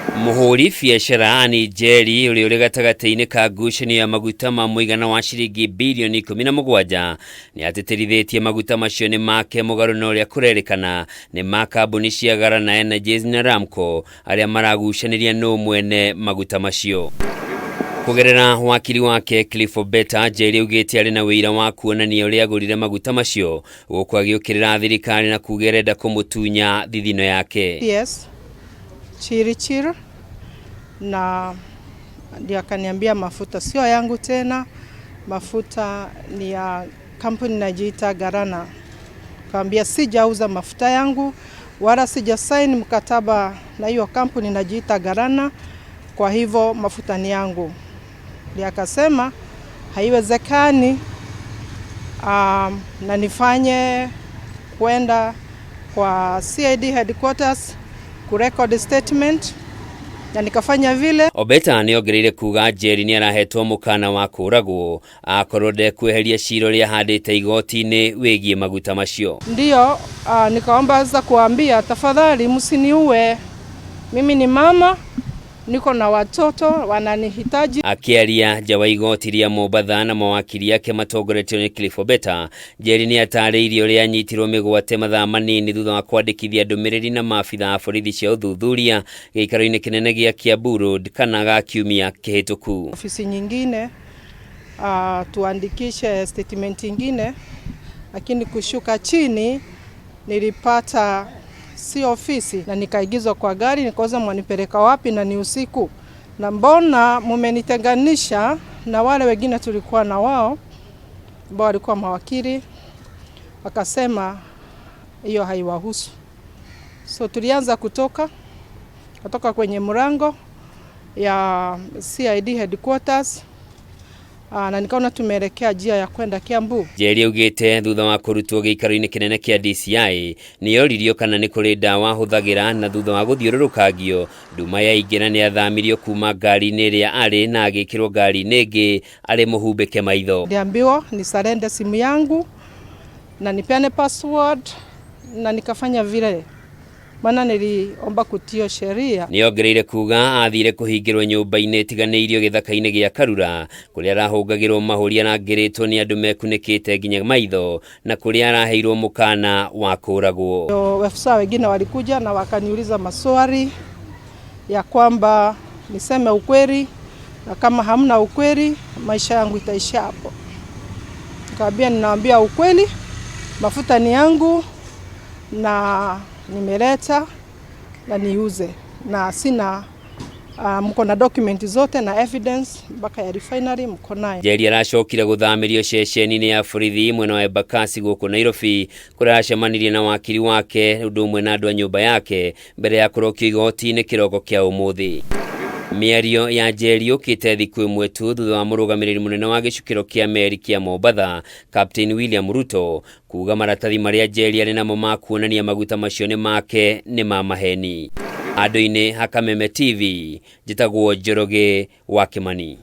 Mũhũri biacara Ann Njeri ũrĩa ũrĩ gatagatĩ-inĩ ka ngucanio ya maguta ma mũigana wa ciringi birioni 17 nĩ atĩtĩrithĩtie maguta macio nĩ make mũgarũ na ũrĩa kũrerĩkana nĩ ma kambuni cia Garana Energies na Ramco arĩa maragucanĩria nũ mwene maguta macio. Kũgerera wakiri wake Cliff Obeta, Njeri augĩte arĩ na ũira wa kuonania ũrĩa agũrire maguta macio gũkũ agĩũkĩrĩra thirikari na kuga ĩrenda kũmũtunya thithino yake. Yes, Chirichir na ndio akaniambia mafuta sio yangu tena, mafuta ni ya kampuni inajiita Garana. Kaambia sijauza mafuta yangu wala sija sign mkataba na hiyo kampuni inajiita Garana, kwa hivyo mafuta ni yangu. Ndio akasema haiwezekani, na nifanye kwenda kwa CID headquarters kurecord statement na nikafanya vile. Obeta nĩ ongereire kuga Njeri nĩ arahetwo mũkana wa kũragwo akorwo ndekweheria cira ũrĩa ahandĩte igoti-inĩ wĩgiĩ maguta macio. Ndiyo, nikaomba sasa kuambia tafadhali msiniue, mimi ni mama, niko na watoto wananihitaji. Akĩaria nja wa igoti rĩa Mombatha na mawakiri ake matongoretio nĩ Cliff Obeta, Njeri nĩ atarĩirie ũrĩa anyitirwo mĩgwate mathaa manini thutha wa kwandĩkithia ndũmĩrĩri na maabitha a borithi cia ũthuthuria gĩikaro-inĩ kĩnene gĩa Kiambu Road kana ga kiumia kĩhĩtũku. Ofisi nyingine tuandikishe statement ingine, lakini kushuka chini nilipata si ofisi na nikaingizwa kwa gari, nikauliza mwanipeleka wapi na ni usiku, na mbona mumenitenganisha na wale wengine tulikuwa na wao ambao walikuwa mawakili, wakasema hiyo haiwahusu. So tulianza kutoka kwenye mlango ya CID headquarters na nikaona tumeelekea njia ya kwenda Kiambu. Njeri augĩte thutha wa kũrutwo gĩikaro-inĩ kĩnene kĩa DCI nĩoririo kana nĩ kũrĩ ndawa ahũthagĩra na thutha wa gũthiũrũrũkangio nduma yaingĩra nĩ athamirio kuma ngari-inĩ ĩrĩa arĩ na agĩkĩrwo ngari-inĩ ĩngĩ arĩ mũhumbĩke maitho. Niliambiwa nisurrender simu yangu na nipeane password na nikafanya vile, maana niliomba kutii sheria. Nĩongereire kuga athire kũhingĩrwo nyũmba-inĩ ĩtiganĩirio gĩthaka-inĩ gĩa Karura kũrĩa arahũngagĩrwo mahũri arangĩrĩtwo nĩ andũ mekunĩkĩte nginya maitho na kũrĩa araheirwo mũkana wa kũragwo. Afisa wengine walikuja na wakaniuliza maswali ya kwamba niseme ukweli na kama hamna ukweli maisha yangu itaishia hapo. Nikamwambia ninawaambia ukweli, mafuta ni yangu na nimeleta na niuze na sina mko na document zote na evidence mpaka ya refinery mko nayo. Njeri aracokire gũthamĩrio ceceni-inĩ ya borithi mwena wa Embakasi gũkũ Nairobi kũrĩa aracemanirie na wakiri wake ũndũ ũmwe na andũ a nyũmba yake mbere ya kũrokio igoti-inĩ kĩroko kĩa ũmũthĩ. Mĩario ya Njeri yũkĩte thikũ ĩmwe tu thutha wa mũrũgamĩrĩri mũnene wa gĩcukĩro kĩa meri kĩa Mombatha Captain William Ruto kuga maratathi marĩa Njeri arĩ namo ma kuonania maguta macio nĩ make nĩ ma maheni. Andũ-inĩ ha Kameme TV, njĩtagwo Njoroge wa Kimani.